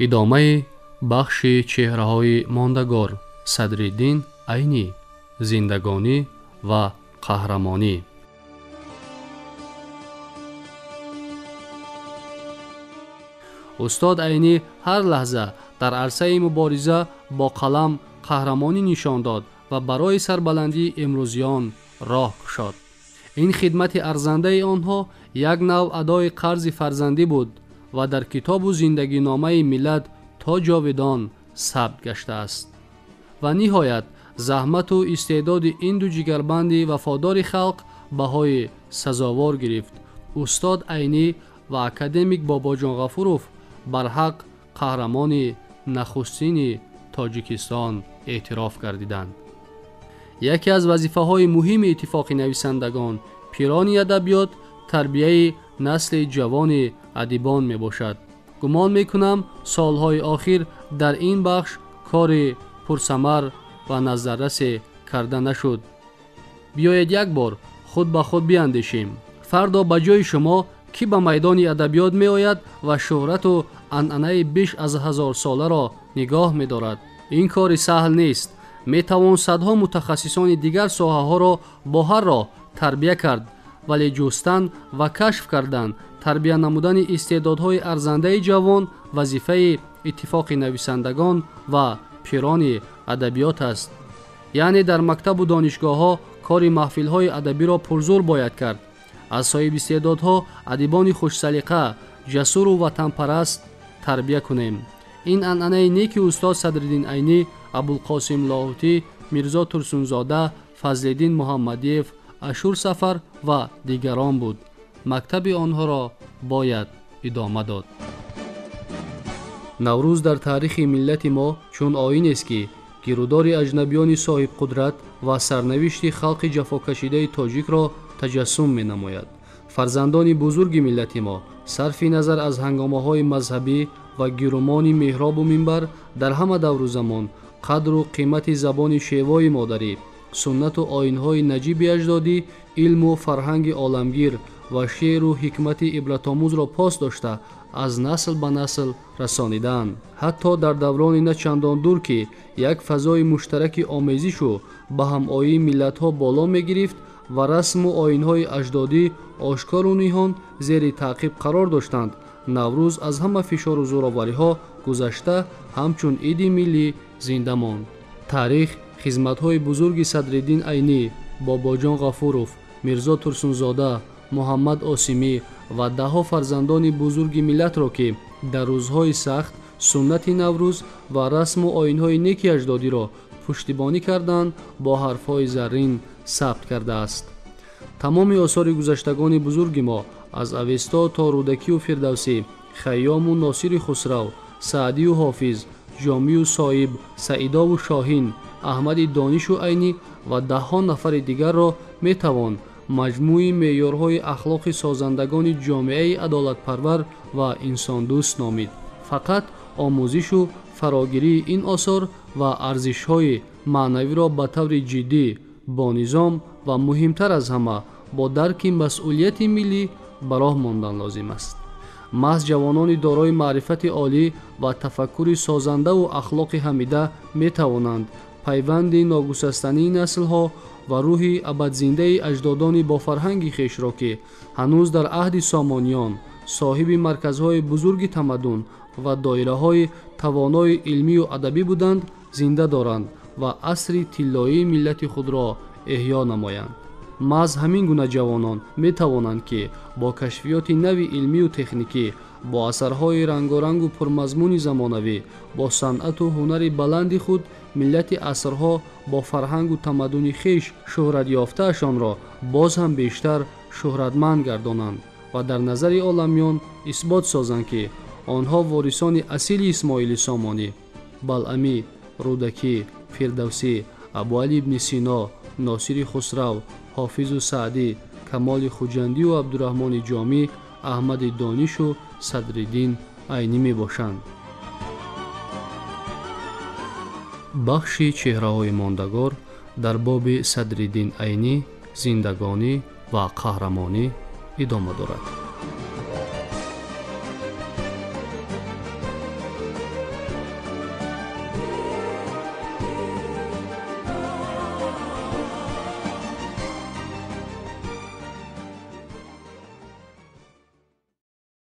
Идомаи бахши чеҳраҳои мондагор Садриддин Айнӣ, зиндагонӣ ва қаҳрамонӣ. Устод Айнӣ ҳар лаҳза дар арсаи мубориза бо қалам қаҳрамонӣ нишон дод ва барои сарбаландии имрӯзиён роҳ кушод. Ин хидмати арзандаи онҳо як нав адои қарзи фарзандӣ буд ва дар китобу зиндагиномаи миллат то ҷовидон сабт гаштааст. Ва ниҳоят заҳмату истеъдоди ин ду ҷигарбанди вафодори халқ баҳои сазовор гирифт. Устод Айнӣ ва академик Бобоҷон Ғафуров барҳақ қаҳрамони нахустини Тоҷикистон эътироф гардиданд. Яке аз вазифаҳои муҳими иттифоқи нависандагон, пирони адабиёт, тарбияи насли ҷавони адибон мебошад. Гумон мекунам, солҳои охир дар ин бахш кори пурсамар ва назаррасе карда нашуд. Биёед як бор худ ба худ биандешем. Фардо ба ҷои шумо кӣ ба майдони адабиёт меояд ва шӯҳрату анъанаи беш аз ҳазорсоларо нигоҳ медорад? Ин кори саҳл нест. Метавон садҳо мутахассисони дигар соҳаҳоро бо ҳар роҳ тарбия кард, вале ҷустан ва кашф кардан, тарбия намудани истеъдодҳои арзандаи ҷавон вазифаи иттифоқи нависандагон ва пирони адабиёт аст. Яъне дар мактабу донишгоҳҳо кори маҳфилҳои адабиро пурзур бояд кард. Аз соҳиби истеъдодҳо адибони хушсалиқа, ҷасуру ватанпараст тарбия кунем. Ин анъанаи неки устод Садриддин Айнӣ, Абулқосим Лоҳутӣ, Мирзо Турсунзода, Фазлиддин Муҳаммадиев, Ашур Сафар ва дигарон буд. Мактаби онҳоро бояд идома дод. Наврӯз дар таърихи миллати мо чун оинест, ки гирудори аҷнабиёни соҳибқудрат ва сарнавишти халқи ҷафокашидаи тоҷикро таҷассум менамояд. Фарзандони бузурги миллати мо сарфи назар аз ҳангомаҳои мазҳабӣ ва гирумони меҳробу минбар дар ҳама давру замон қадру қимати забони шевои модарӣ, суннату оинҳои наҷиби аҷдодӣ, илму фарҳанги оламгир ва шеъру ҳикмати ибратомӯзро пос дошта аз насл ба насл расонидаанд. Ҳатто дар даврони на чандон дур, ки як фазои муштараки омезишу ба ҳамоии миллатҳо боло мегирифт ва расму оинҳои аҷдодӣ ошкору ниҳон зери таъқиб қарор доштанд, Наврӯз аз ҳама фишору зӯровариҳо гузашта ҳамчун иди миллӣ зинда монд. Таърих хизматҳои бузурги Садриддин Айнӣ, Бобоҷон Ғафуров, Мирзо Турсунзода, Муҳаммад Осимӣ ва даҳҳо фарзандони бузурги миллатро, ки дар рӯзҳои сахт суннати Наврӯз ва расму оинҳои неки аҷдодиро пуштибонӣ карданд, бо ҳарфҳои заррин сабт кардааст. Тамоми осори гузаштагони бузурги мо аз Авесто то Рӯдакию Фирдавсӣ, Хайёму Носири Хусрав, Саъдию Ҳофиз, Ҷомию Соиб, Саидову Шоҳин, Аҳмади Донишу Айнӣ ва даҳҳо нафари дигарро метавон маҷмӯи меъёрҳои ахлоқи созандагони ҷомеаи адолатпарвар ва инсондӯст номид. Фақат омӯзишу фарогирии ин осор ва арзишҳои маънавиро ба таври ҷиддӣ, бо низом ва муҳимтар аз ҳама бо дарки масъулияти миллӣ ба роҳ мондан лозим аст. Маҳз ҷавонони дорои маърифати олӣ ва тафаккури созандаву ахлоқи ҳамида метавонанд пайванди ногусастании наслҳо ва рӯҳи абадзиндаи аҷдодони бофарҳанги хешро, ки ҳанӯз дар аҳди сомониён соҳиби марказҳои бузурги тамаддун ва доираҳои тавонои илмию адабӣ буданд, зинда доранд ва асри тиллоии миллати худро эҳё намоянд. Маҳз ҳамин гуна ҷавонон метавонанд, ки бо кашфиёти нави илмию техникӣ, бо асарҳои рангорангу пурмазмуни замонавӣ, бо санъату ҳунари баланди худ миллати асрҳо бо фарҳангу тамаддуни хеш шӯҳратёфтаашонро боз ҳам бештар шӯҳратманд гардонанд ва дар назари оламиён исбот созанд, ки онҳо ворисони асили Исмоили Сомонӣ, Балъамӣ, Рӯдакӣ, Фирдавсӣ, Абуалӣ ибни Сино, Носири Хусрав, Ҳофизу Саъдӣ, Камоли Хуҷандию Абдураҳмони Ҷомӣ, Аҳмади Донишу Садриддин Айнӣ мебошанд. Бахши чеҳраҳои мондагор дар боби Садриддин Айнӣ, зиндагонӣ ва қаҳрамонӣ идома дорад.